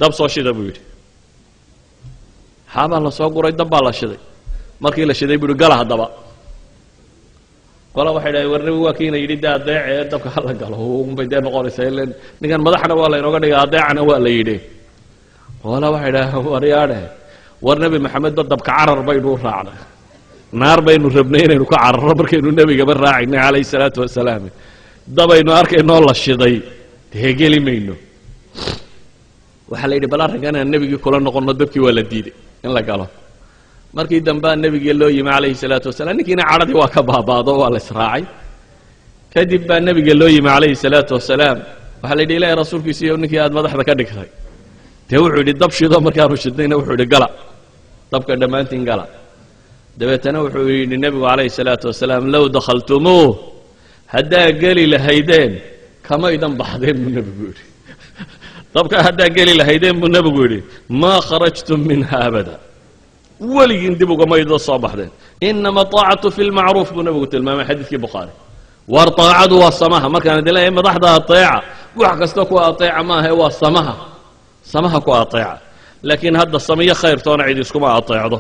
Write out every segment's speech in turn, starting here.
Dab soo shida, buu yidhi. Xaabaa la soo guray, dab baa la shiday. Markii la shiday buu yidhi, "Gala haddaba." Qola waxay dhahay, "War, nebigu waa kiina yidhi dee adeece, ee dabka hala galo unbay dee noqonaysaa, ilen ninkan madaxna waa laynooga dhigay, adeecana waa la yidhi." Qola waxay dhahay, "Waryaadhe, war Nebi Maxamed ba dabka carar baynu u raacnay, naar baynu rabnay inaynu ka cararno markaynu nebigaba raacaynay calayhi salaatu wasalaam. Dabaynu arkaynoo la shiday dee geli mayno." Waxaa la yidhi, "Bal arrinkan aan nebigii kula noqonno." Dabkii waa la diiday in la galo. Markii dambea nebigii loo yimi calayhi salaatu wasalaam. Ninkiina cadhadii waa ka baabaado, waa la israacay. Kadib baa nebiga loo yimi calayhi salaatu wasalaam. Waxaa la yidhi, "Ilahay rasuulkiisa iyo ninkii aad madaxda ka dhigtay dee wuxuu yidhi dab shido. Markaanu shidnayna wuxuu yidhi gala dabka dhammaantiin, gala." Dabeetana wuxuu yidhi nebigu calayhi salaatu wasalaam, "Low dakhaltumuuh," haddaa geli lahaydeen kamaydan baxdeen, buu nebigu yidhi. "Dabka haddaa geli lahaydeen," buu nebigu yidhi, "maa kharajtum minha abada," weligiin dib ugamaydo soo baxdeen. "Inama taacatu fi lmacruuf," buu nebigu tilmaamay xadiidkii Bukhaari. War taacadu waa samaha. Markaan idin leeyahay madaxda ateeca, wax kasta ku ateeca maaha, waa samaha, samaha ku ateeca. Laakiin hadda samiyo khayrtoona cid iskuma ateecdo.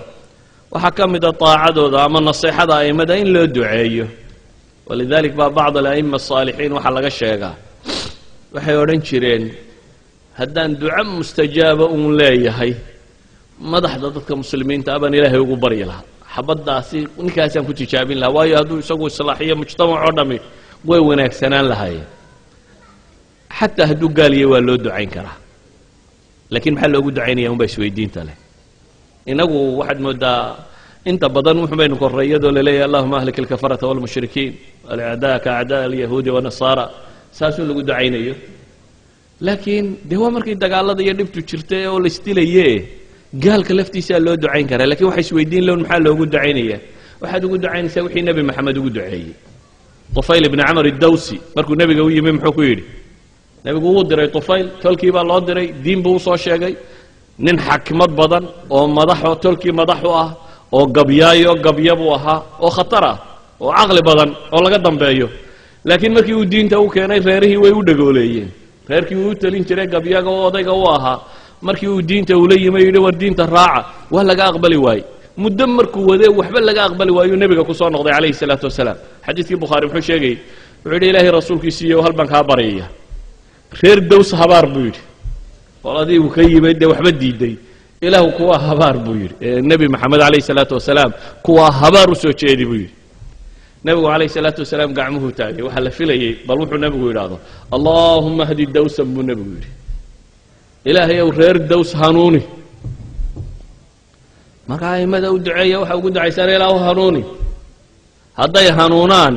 Waxaa ka mid a taacadooda ama naseexada a'immada in loo duceeyo. Walidalik baa bacd ala'ima asaalixiin waxaa laga sheegaa waxay odhan jireen, "Haddaan duco mustajaaba uun leeyahay, madaxda dadka muslimiinta abaan Ilaahay ugu baryi lahaa. Xabaddaasi ninkaasaan ku tijaabin lahaa, waayo hadduu isagu islaaxiyo mujtamac oo dhammi way wanaagsanaan lahaayeen." Xataa hadduu gaaliyo waa loo ducayn karaa, laakiin maxaa loogu ducaynaya unbaa isweydiinta leh. Inagu waxaad moodaa inta badan wuxun baynu korray iyadoo laleeyahay, "Allahuma ahlik alkafarata walmushrikiin alacdaa ka acdaa alyahuudi wanasaara," saasuu lagu ducaynayo. Laakiin dee waa markii dagaalada iyo dhibtu jirtay oo la isdilaye. Gaalka laftiisaa loo ducayn karaa, lakin waxa isweydiin lown, maxaa loogu ducaynaya? Waxaad ugu ducaynaysaa wixii Nebi Maxamed ugu duceeyey. Tufayl ibni Camar iddawsi markuu nebiga u yimi, muxuu ku yidhi? Nebigu wuu diray Tufayl, tolkii baa loo diray, diin buu usoo sheegay. Nin xakmad badan oo madaxo tolkii madax u ah oo gabyaayo gabya buu ahaa, oo khatar ah oo caqli badan oo laga dambeeyo. Laakiin markii uu diinta u keenay, reerihii way u dhagooleeyeen. Reerkii uu u talin jiray, gabyaga oo odayga u ahaa, markii uu diinta ula yimi, yidhi, "War diinta raaca," waa laga aqbali waayey. Muddo markuu wadee waxba laga aqbali waayuu nebiga ku soo noqday calayhi salaatu wasalaam. Xadiidkii Bukhaari muxuu sheegayey? Wuxuu yidhi, "Ilaahay rasuulkiisiiyo, hal baan kaa baryaya, reer Dows habaar," buu yidhi. Qoladii uu ka yimid dee waxba diiday. "Ilaahu kuwaa habaar," buu yidhi. Nebi Maxamed calayhi salaatu wasalaam "kuwaa habaar u soo jeedi," buu yidhi. Nebigu calayhi salaatu wasalaam gacmuhuu taagay. Waxaa la filayey bal wuxuu nebigu yidhaahdo. "Allaahuma hdi dawsan," buu nebigu yidhi. "Ilaahay ow, reer Dows hanuuni." Marka aimada u duceeya, waxa ugu ducaysaan "Ilaahu hanuuni." Hadday hanuunaan,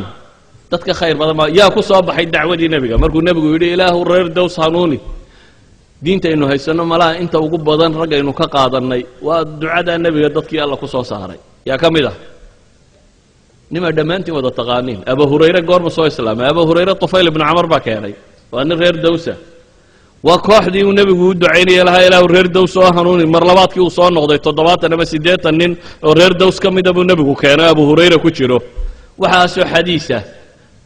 dadka khayr badan baa yaa ku soo baxay dacwadii nebiga. Markuu nebigu yidhi, "Ilaahu reer Dows hanuuni," diintaynu haysanno malaha inta ugu badan raggaynu ka qaadannay waa ducadaa nebiga. Dadkii Alla ku soo saaray yaa ka mid ah? Nimaa dhammaantiin wada taqaaniin, Abu Hurayre. Goorma soo islaamay Abu Hurayre? Tufayl ibnu Camar baa keenay. Waa nin reer Dawsa. Waa kooxdii uu nebigu u ducaynaya lahaa, "Ilaahu reer Dows soo hanuuni." Mar labaadkii uu soo noqday, 70 ama 80 nin oo reer Dows ka mida buu nebigu keenay, Abu Hurayra ku jiro. Waxaasoo xadiisa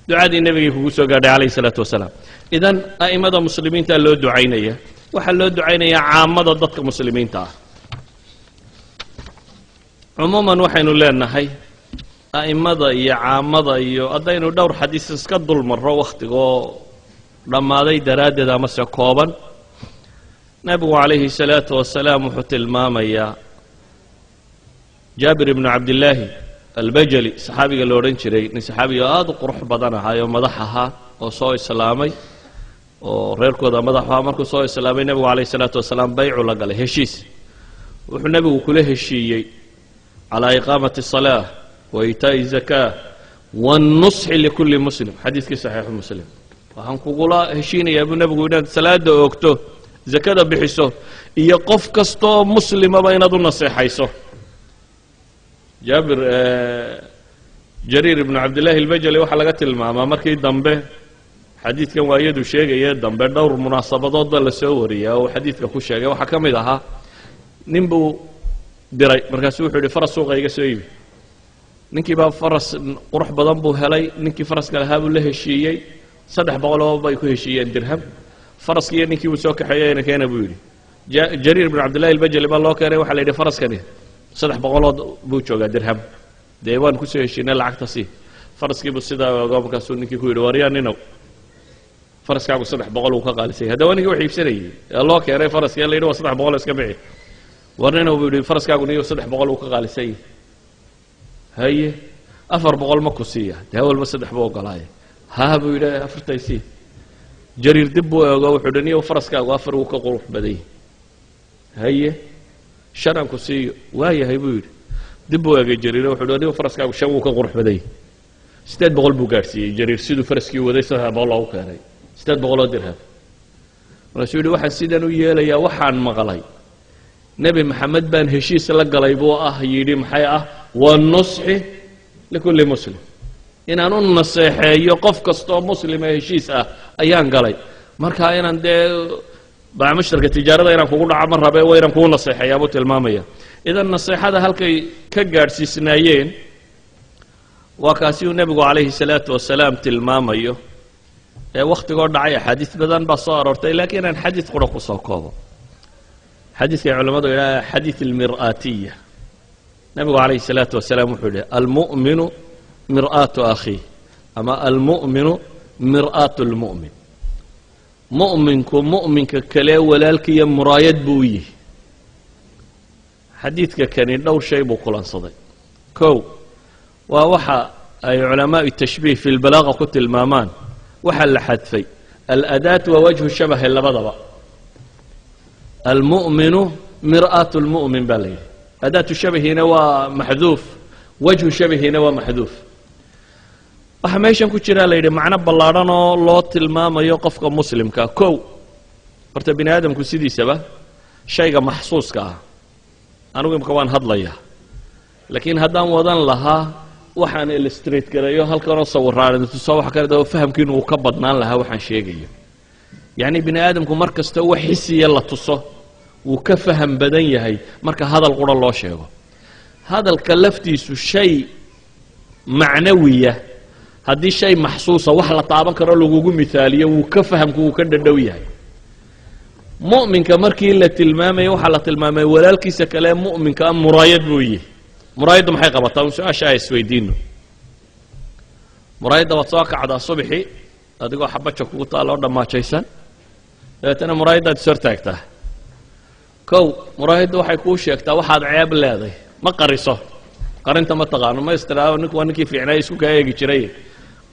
ducadii nebigay kugu soo gaadhay calayhi salaatu wasalaam. Idan a'immada muslimiinta loo ducaynaya. Waxaa loo ducaynayaa caamada dadka muslimiinta ah cumuuman. Waxaynu leenahay a'immada iyo caamada iyo haddaynu dhowr xadiis iska dul marro wakhtigoo dhammaaday daraaddeed amase kooban. Nebigu calayhi salaatu wasalaam wuxuu tilmaamayaa, Jaabir ibnu Cabdillaahi Albajali saxaabiga la odhan jiray, nin saxaabiga aada u qurux badan ahaa oo madax ahaa oo soo islaamay oo reerkooda madax ahaa, markuu soo islaamay nebigu calayhi salaatu wasalaam baycu la galay, heshiis. Wuxuu nebigu kula heshiiyey calaa iqaamati asalaa wa iitaa'i zakaa wannusxi likulli muslim. Xadiidkii Saxiixu Muslim. "Waxaan kugula heshiinayaa," buu nebigu, "inaad salaada oogto, zakada bixiso, iyo qof kastaoo muslimaba inaad u naseexayso." Jaabir, Jariir ibnu Cabdillahi Albajali waxaa laga tilmaamaa markii dambe, xadiidkan waa iyadu sheegaya dambe, dhowr munaasabadood baa la soo wariyaa oo xadiidka ku sheegay. Waxaa ka mid ahaa nin buu diray, markaasuu wuxuu yidhi, "Faras suuqa iga soo iibi." Ninkii baa faras qurux badan buu helay. Ninkii faraska lahaa buu la heshiiyey, 300 oo bay ku heshiiyeen dirham. Faraskiiyo ninkii buu soo kaxeeyey. "Ina keena," buu yidhi. Jariir bin Cabdillahi Albajali baa loo keenay. Waxaa la yidhi faraskani 300 buu joogaa dirham, dee waan kusoo heshiinay, lacagta sii. Faraskiibuu sidaa ogo, markaasuu ninkii ku yidhi, waryaa ninow, faraskaagu 300 uu ka qaalisay. Haddaba ninkii wax iibsanayey ee loo keenay faraskii la yidhi waa 300, iska bixi. War ninow, buu yidhi, faraskaagu niyo 300 uu ka qaalisay. Haye, 400 ma ku siiya? Dee awalba saddex buu ogolaaye. Haa, buu yidhi, afartay sii. Jariir dib buu eego, wuxuu yidhi, niyow, faraskaagu afar wuu ka qurux badan yahay. Haye, shan aan ku siiyo? Waayahay, buu yidhi. Dib buu eegay Jariir, wuxuu yidhi, niyow, faraskaagu shan wuu ka qurux badan yahay. 800 buu gaadhsiiyey Jariir. Siduu faraskii waday 300 loogu keenay, 800 dirham. Markaasuu yidhi, waxaan sidan u yeelayaa waxaan maqlay Nebi Maxamed baan heshiis la galay buu ah yidhi, maxay ah? Wanusxi likulli muslim, inaan u naseexeeyo qof kastoo muslima heshiis ah ayaan galay. Marka inaan dee baamushtarka tijaarada inaan kugu dhaco ma rabe, waa inaan kuu naseexeeyaa, buu tilmaamaya. Idan naseexada halkay ka gaadhsiisnaayeen waa kaasi uu nebigu calayhi salaatu wasalaam tilmaamayo. Ee wakhtigoo dhacay, axaadiis badan baa soo aroortay, laakiin aan xadiid qura ku soo koobo, xadiidkay culimmadu yidhaha xadiid almir'aatiya. Nebigu calayhi salaatu wasalaam wuxuu yidhi, almu'minu mir'aatu akhiih, ama almu'minu mir'aatu lmu'min. Mu'minku mu'minka kale walaalkiiyo muraayad buu u yihi. Xadiidka kani dhowr shay buu kulansaday. Kow, waa waxa ay culamaau tashbiih fi lbalaaqa ku tilmaamaan, waxaa la xadfay aladaat wa wajhu shabahi labadaba. Almu'minu mir'aatu lmu'min baa la yidhi, adaatu shabahiina waa maxduuf, wajhu shabahiina waa maxduuf. Waxaa meeshan ku jiraa, la yidhi, macno ballaadhan oo loo tilmaamayo qofka muslimka. Kow, horta bini aadamku sidiisaba shayga maxsuuska ah, anigu imka waan hadlayaa, laakiin haddaan wadan lahaa waxaan illustrate gareeyo halkanoo sawiraan tuso wax kale dao, fahamkiinu uu ka badnaan lahaa waxaan sheegayo. Yacni bini aadamku mar kasta wax xisiya la tuso wuu ka faham badan yahay marka hadal qura loo sheego. Hadalka laftiisu shay macnawiya, haddii shay maxsuusa, wax la taaban karo, lagugu mithaaliyo, wuu ka fahamku wuu ka dhadhow yahay. Mu'minka markii la tilmaamaya, waxaa la tilmaamay walaalkiisa kale mu'minka a muraayad buu yihi. Muraayaddu maxay qabataa? Un su-aasha a isweydiino. Muraayadda waad soo kacdaa subaxii adigoo xabaja kugu taalloo dhammaajaysan, dabeetana muraayaddaad is hortaagtaa. Kow, muraayaddu waxay kuu sheegtaa waxaad ceeb leeday. Ma qariso, qarinta ma taqaano. Ma istiraao ninku waa ninkii fiicnaa isku kaa eegi jiray,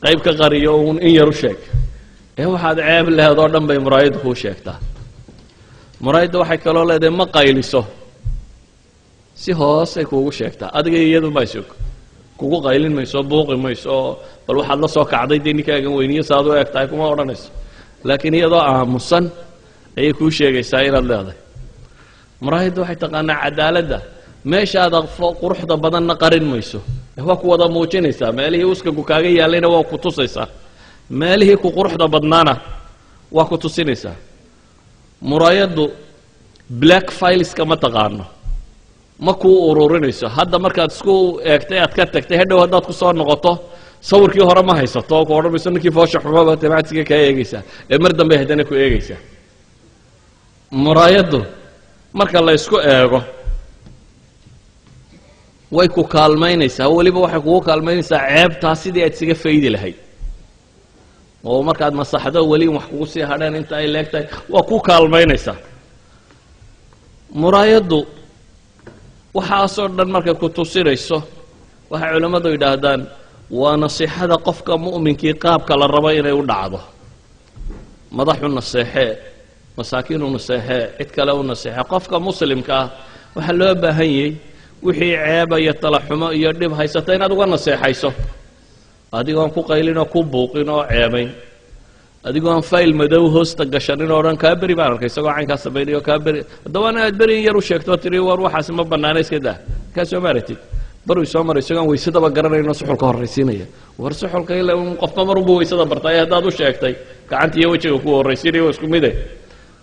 qayb ka qariyo uun in yar u sheeg. Ee waxaad ceeb leedoo dhan bay muraayaddu kuu sheegtaa. Muraayadda waxay kaloo leedahay ma qayliso, si hoosay kuugu sheegtaa. Adiga iyadu ma isog kugu qaylin mayso, buuqi mayso, bal waxaad la soo kacday dee ninkaagan weyniyo saad u eg tahay kuma odhanayso, laakiin iyadoo aamusan ayay kuu sheegaysaa inaad leedahay. Muraayadda waxay taqaanaa cadaaladda. Meeshaada quruxda badanna qarin mayso, waa ku wada muujinaysaa. Meelihii uskagu kaaga yaallayna waa ku tusaysaa, meelihii ku quruxda badnaana waa ku tusinaysaa. Muraayaddu black fileska ma taqaano, ma kuu ururinayso. Hadda markaad isku eegtay aad ka tagtay, hadhow haddaad ku soo noqoto sawirkii hore ma haysato, ku odhan mayso ninkii foosha xumaba temacadsiga kaa eegaysaa, ee mar dambe haddana ku eegaysaa. Muraayaddu marka la isku eego way ku kaalmaynaysaa, weliba waxay kugu kaalmaynaysaa ceebtaa sidii aad isaga faydi lahayd, oo markaad masaxdo weli in wax kugu sii hadheen inta ay leegtahay waa ku kaalmaynaysaa. Muraayaddu waxaasoo dhan markay ku tusinayso, waxay culammadu yidhaahdaan waa nasiixada qofka mu'minkii qaabka la rabo inay u dhacdo. Madaxu naseexee, masaakiinu naseexee, cid kale u naseexee, qofka muslimka ah waxaa loo baahan yahay wixii ceeba iyo talaxumo iyo dhib haysata inaad uga naseexayso, adigoon ku qaylin oo ku buuqin oo ceebayn, adigoon fayl madow hoosta gashanin oo dhan kaa beri baan arkay isagoo caynkaa samaynayo kaa beri. Haddaba aad beri in yar u sheegto, tiri war waxaasi ma bannaana, iska daa, kaa soo maaratid baru soo maray isagoon waysadaba garanayno suxulka horraysiinaya. War suxulka ila qofba marunbuu waysada bartay, haddaad u sheegtay gacanta iyo wejiga ku horraysiinaya waa isku mide.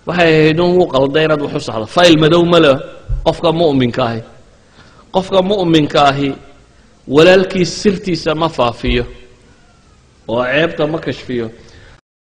Waxay ahayd un wuu qalday inaad wax u saxdo. Fayl madow ma leh qofka mu'minka ahi. Qofka mu'minka ahi walaalkiis sirtiisa ma faafiyo oo ceebta ma kashfiyo.